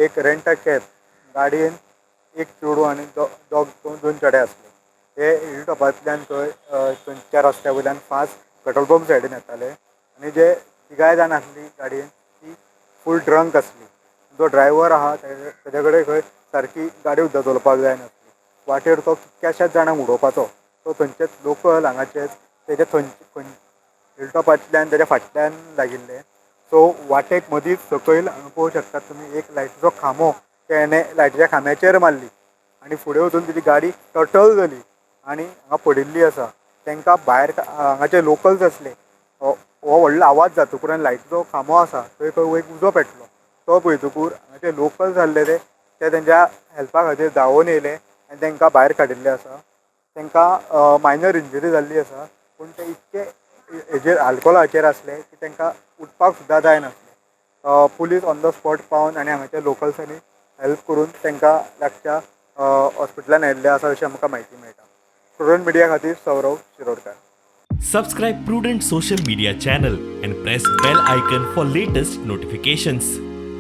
एक rent a cab गाडयेन एक चेडूं आनी दोग दोन चेडे आसले. ते हिल टॉपांतल्यान थंय थंयच्या रस्त्या वयल्यान फास्ट पेट्रोल पंप सायडीन येताले आनी जे तिगांय जाण आसली गाडयेन ती फूल ड्रंक आसली. जो ड्रायव्हर आहा तेजे कडेन खंय सारकी गाडी सुद्दां चलोवपाक जायनासली. वाटेर तो कितक्याश्याच जाणांक उडोवपाचो. तो थंयचेच लोकल हांगाचेच तेजे थंय हिल टॉपांतल्यान तेज्या फाटल्यान लागिल्ले. सो वाटेक मदींच सकयल हांगा पळोवंक शकतात तुमी एक लायटीचो खांबो तेणे लायटीच्या खांब्याचेर मारली आनी फुडें वचून तेजी गाडी टोटल जाली आनी हांगा पडिल्ली आसा. तांकां भायर हांगाचे लोकल्स आसले. हो व्हडलो आवाज जातकूर आनी लायटीचो खांबो आसा थंय खंय एक उजो पेटलो. तो पळयतकूर हांगाचे लोकल्स आसले ते तेंच्या हेल्पा खातीर धांवून येयले आनी तांकां भायर काडिल्ले आसा. तांकां मायनर इंजरी जाल्ली आसा पूण ते इतके हेजेर आल्कोहोलाचेर आसले की तांकां उठपाक सुद्दां जायनासलें. पुलीस ऑन the spot पावन आनी हांगाच्या लोकल्सांनी हेल्प करून तांकां लागच्या हॉस्पिटलान हाडिल्लें आसा अशें आमकां म्हायती मेळटा. प्रुडंट मिडिया खातीर Saurav Shirodkar. Subscribe Prudent Social Media channel and press bell icon for latest notifications.